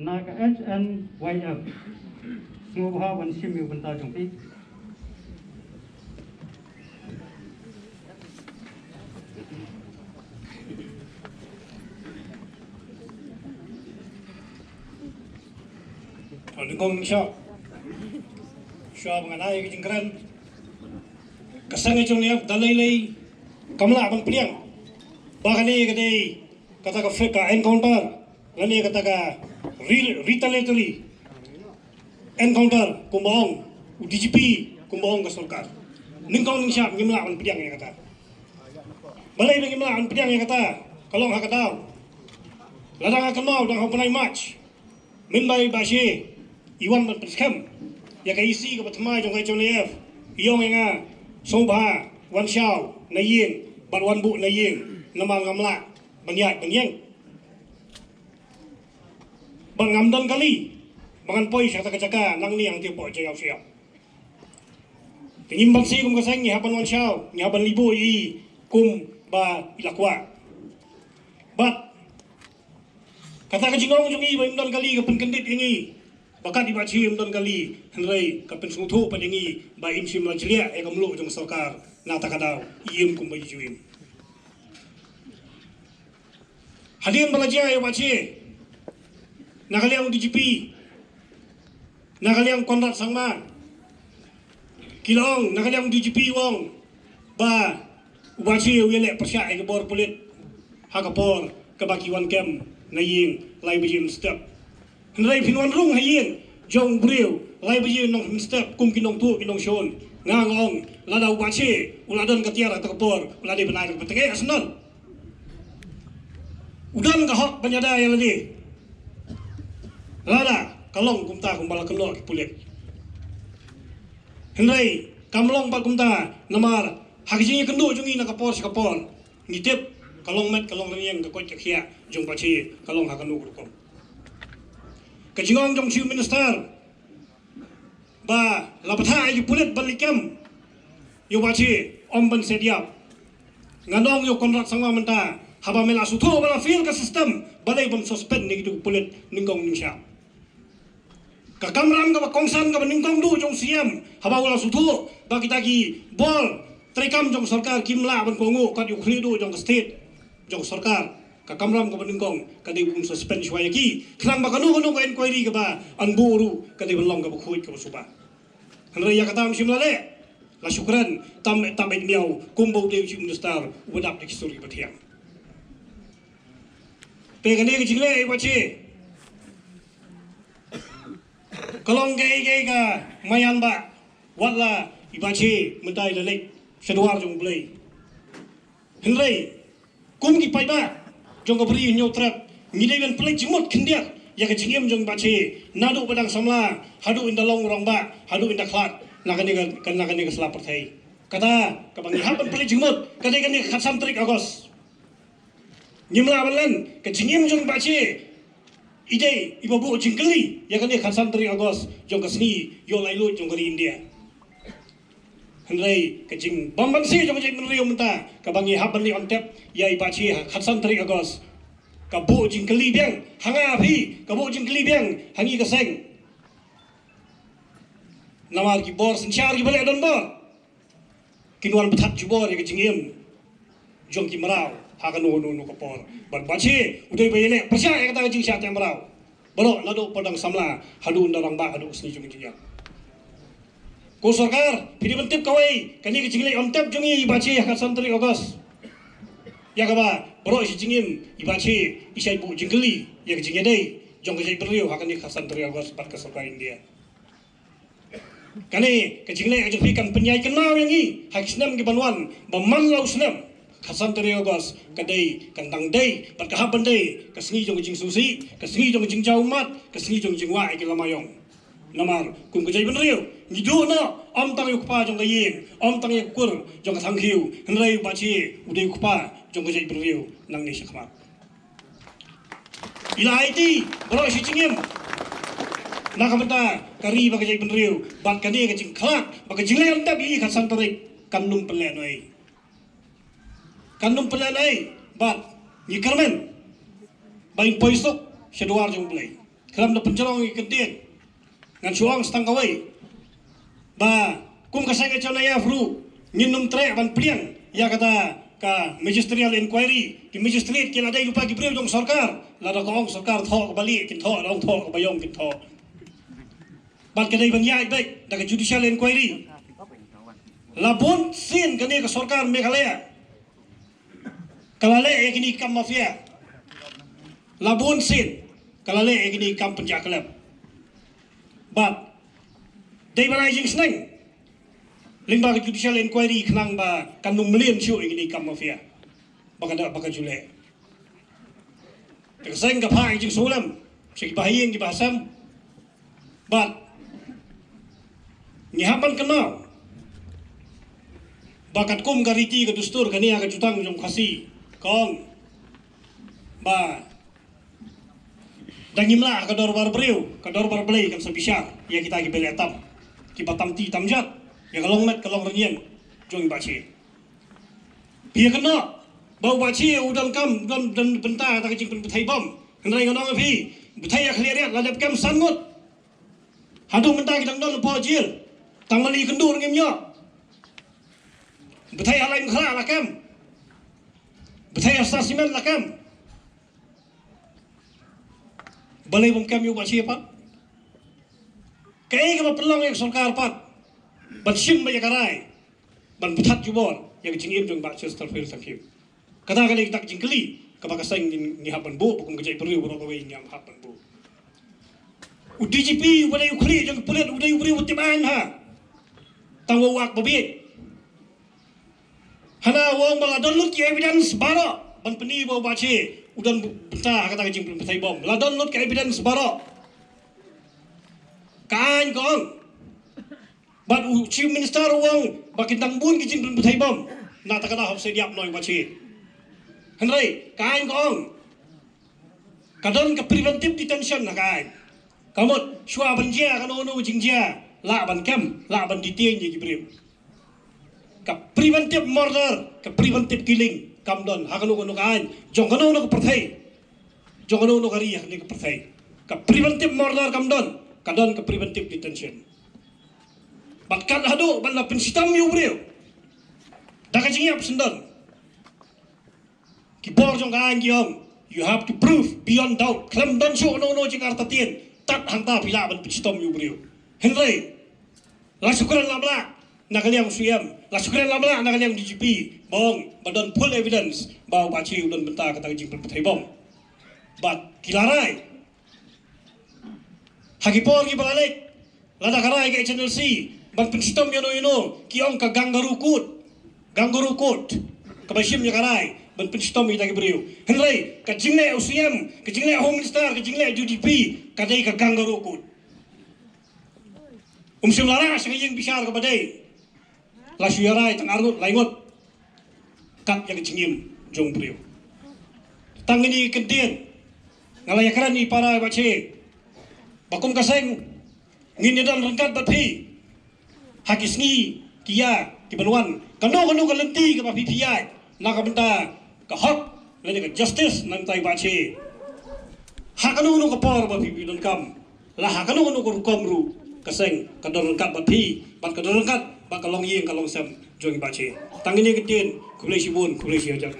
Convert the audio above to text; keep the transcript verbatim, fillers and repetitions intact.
Na ka H N Y F. Sngewbha ban shim ïa u bynta jong phi. Nyngkong nyngshap, shuwa ba ngan ai ka jingkren, ka seng H N Y F da lei lei kam lah ban pdiang ba kane ka dei kata ka fake encounter lane kata ka re-, retaliatory encounter kumba ong u D G P, kumba ong ka sorkar. Nyngkong nyngshap ngim lah ban pdiang ïa kata. Balei ba ngim lah ban pdiang ïa kata? Ka long ha ka daw, lada nga kynmaw dang ha u bnai March, mynba i Bah Shea i wan ban pynskhem ïa ka E C kaba thymmai jong ka H N Y F, i ong ïa nga, sngewbha wan shaw na ïing bad wan buh na ïing, namar ngam lah ban ïaid ban ïeng. Bad ngam don kali ba ngan poi sha kata ka jaka nangne hangtei hapoh Jaiaw Shyiap. Te ngim banse kum ka seng, ngi hap ban wan shaw, ngi hap ban leit buh ïa i kumba i la kwah. Bad kata ka jingong jong i ba im don kali ka pynkyndit ïa ngi ba kat i Bah Shea im don kali, hynrei ka pynsngewthuh pat ïa ngi ba im shym la jliah ïa ka mluh jong sorkar. Na kata ka daw i im kumba i ju im. Hadien ba la jia ïa u Bah Shea, na ka liang u D G P, na ka liang Conrad Sangma, ki la ong, na ka liang u D G P u ong ba u Bah Shea u ïaleh pyrshah ïa ka bor pulit ha ka por kaba ki wan kem na ïing lai baje mynstep. Hynrei phin wan rung ha ïing jong u briew lai baje mynstep kum ki nongtuh ki nongshun. Nga nga ong, lada u Bah Shea u la don ka tiar ha kata ka por, u la dei ban ai ka bteng eh ha shnong. U don ka hok ban ïada ïa lade. Lada ka long kumta kumba la kynnoh ki pulit. Hynrei kam long pat kumta, namar ha ka jingïakynduh jong ngi na ka por sha ka por, ngi tip ka long met ka long rynïeng, ka koit ka khiah jong u Bah Shea ka long ha kano ka rukom. Ka jingong jong u Chief Minister ba la bthah ïa ki pulit ban leit kem ïa u Bah Shea, ym ban set ïap. Ngan ong ïa u Conrad Sangma mynta, haba me la sngewthuh ba la fail ka system, balei bym suspend ïa kito ki pulit nyngkong nyngshap? Ka kamram kaba kongsan kaba nyngkong duh jong u C M, haba u la sngewthuh ba kita ki bor treikam jong sorkar kim lah ban kohnguh kat ïa u khlieh duh jong ka state, jong sorkar, ka kamram kaba nyngkong ka dei ban suspend shuwa ïa ki, khnang ba kano kano ka inquiry kaba yn buh ruh ka dei ban long kaba khuid kaba suba. Hynrei ïa kata ym shym la leh. La shu kren tam tam miaw kumba u dei u Chief Minister uba dap da ki sur kiba thiang. Te kane ka jingleh ïa u Bah Shea ka long kaei kaei ka maïan ba wat la i Bah Shea mynta i la leit sha dwar jong U Blei. Hynrei kum ki paidbah jong ka Bri Hynñiewtrep, ngi dei ban pynleit jingmut khyndiat ïa ka jingim jong i Bah Shea, naduh ba dang samla haduh ynda long rangbah, haduh ynda khlad na kane ka, na kane ka sla pyrthei. Kata kaba ngi hap ban pynleit jingmut ka dei kane ka khatsan tarik August. Ngim lah ban len, ka jingim jong i Bah Shea i dei iba buh jingkylli ïa kane ka khatsan tarik August jong ka sngi ïoh laitluid jong ka ri India. Hynrei ka jingbymbanse jong ka jaitbynriew mynta kaba ngi hap ban leit ontep ïa i Bah Shea ha ka khatsan tarik August, ka buh jingkylli biang ha nga ha phi, ka buh jingkylli biang ha ngi ka seng. Namar ki bor synshar kiba leh donbor kin wan pynthat jubor ïa ka jingim jong ki mraw ha kano kano ka por. Bad u Bah Shea u dei ba ïaleh pyrshah ïa kata ka jingshah teh mraw baroh naduh ba dang samla haduh ynda rangbah haduh ka sngi jong ka jingïap. Ko sorkar, phi dei ban tip kawei, kane ka jingleit ontep jong i Bah Shea ha ka khatsan tarik August, ïa kaba baroh shi jingim i Bah Shea i shait buh jingkylli ïa ka jingïadei jong ka jaitbynriew ha kane ka khatsan tarik August bad ka sorkar India. Kane ka jingleh jong phi kan pynïaid kynmaw ïa ngi ha ki snem ki ban wan, ba man la u snem, ka khatsan tarik August ka dei, kan dang dei bad ka hap ban dei ka sngi jong ka jingsngewsih, ka sngi jong ka jingjaw ummat, ka sngi jong ka jingwah ïa ki lama ïong. Namar kum ka jaitbynriew ngi duh noh ym tang ïa u kpa jong ka ïing, ym tang ïa u kur jong ka thangkhiew, hynrei u Bah Shea u dei u kpa jong ka jaitbynriew nangne shakhmat. I la aiti baroh shi jingim na ka bynta ka ri bad ka jaitbynriew, bad kane ka jingkhlad bad ka jingleit ontep ïa i ha ka khatsan tarik kan ym pynlehnohei. Kan ym pynlehnohei, bad ngi kyrmen ba in poi suk sha dwar jong U Blei. khlem da pynjrong ïa ki kyntien. Ngan shu ong sa tang kawei ba kum ka seng H N I F ruh ngin nym treh ban pdiang ïa kata ka magisterial inquiry. Ki magistrate ki la dei lypa ki briew jong sorkar. Lada ka ong sorkar thoh kaba lieh kin thoh, lada ong thoh kaba ïong kin thoh. Bad ka dei ban ïaid beit da ka judicial inquiry. La bun sien kane ka sorkar Meghalaya ka la leh ïa kine ki kam mafia. La bun sien ka la leh ïa kine ki kam pynjah khlem. Bad dei ban ai jingsneng lyngba ka judicial inquiry khnang ba kan nym mlien shuh ïa kine ki kam mafia ba ka da, ba ka ju leh. Te ka seng ka phah ïa ka jingsngewlem sha kiba ha ïing kiba ha sem. Bad ngi hap ban kynmaw ba katkum ka riti ka dustur kane ha ka jutang jong Khasi ka ong ba da ngim lah ha ka dorbar briew, ka dorbar Blei kan sa bishar ïa kita kiba leh tam, kiba tam ti tam jat ïa ka long met ka long rynïeng jong i Bah Che. Phi ïa kynnoh ba u Bah Che u donkam, don, don bynta kata ka jingpynbthei bom. Hynrei ngan ong ïa phi, bthei ïa khlieh riat la dep kem san ngut. Haduh mynta ki dang don hapoh jel. Tang ma lei kynduh ngim ïoh. Bthei ha Laitumkhrah la kem. Bthei ha Star Cement la kem. Balei bym kem ïa u Bah Che pat? Kaei kaba pynlong ïa ka sorkar pat ban shim beit ïa ka rai ban pynthat jubor ïa ka jingim jong Bah Chesterfield Thangkhiew? Kata ka dei kata ka jingkylli kaba ka seng ngi, ngi hap ban buh, ba kum ka jaitbynriew baroh kawei ngi hap ban buh. U D G P uba dei u khlieh jong ka pulit u dei u briew uba tip aiñ ha. Tang u ong ba bieit. Hana u ong ba la don lut ki evidence baroh ban pyni ba u Bah Che u don bynta ha kata ka jingpynbthei bom. La don lut ki evidence baroh. Ka aiñ ka ong. Bad u Chief Minister u ong ba ki dang bun ki jingpynbthei bom. Na kata ka daw hap sa ïap noh u Bah Che. Hynrei ka aiñ ka ong ka don ka preventive detention ha ka aiñ. Ka mut shuwa ban jia kano kano ka jingjia lah ban kem, lah ban detain ïa ki briew. Ka preventive murder, ka preventive killing kam don ha kano kano ka aiñ jong kano kano ka pyrthei, jong kano kano ka ri ha kane ka pyrthei. Ka preventive murder kam don, ka don ka preventive detention. Bad kat haduh ban la pynshitom ïa u briew da ka jingïap syndon, ki bor jong ka aiñ ki ong you have to prove beyond doubt. Khlem don shuh kano kano jingartatien tad hangta phi lah ban pynshitom ïa u briew. Hynrei la shu kren lamlam na ka liang u C M, la shu kren lamlam na ka liang D G P ba ong ba don full evidence ba u Bah Che u don bynta kata ka jingpynbthei bom. Bad ki la rai ha ki por kiba la leit, lada ka rai ka H N L C ban pynshitom ïano ïano, ki ong ka kangaroo court, kangaroo court kaba shim ïa ka rai ban pynshitom ïa kita ki briew. Hynrei ka jingleh u C M, ka jingleh Home Minister, ka jingleh D G P ka dei ka kangaroo court. Um shym la rah sha ka ïing bishar kaba dei. La shu ïa rai tang arngut laingut kat ïa ka jingim jong u briew. Tang kine ki kyntien nga la ïa kren ïa i para i Bah Che ba kum ka seng ngin ïa don ryngkat bad phi ha ki sngi ki ïa ki ban wan. Kano kano ka lynti kaba phi phi ïaid na ka bynta ka hok lane ka justice na ka bynta i Bah Che, ha kano kano ka por ba phi phi donkam, la ha kano kano ka rukom ruh, ka seng ka don ryngkat bad phi bad ka don ryngkat bad ka longïing ka longsem jong i Bah Che. Tang kine ki kyntien, khublei shibun, khublei shihajar.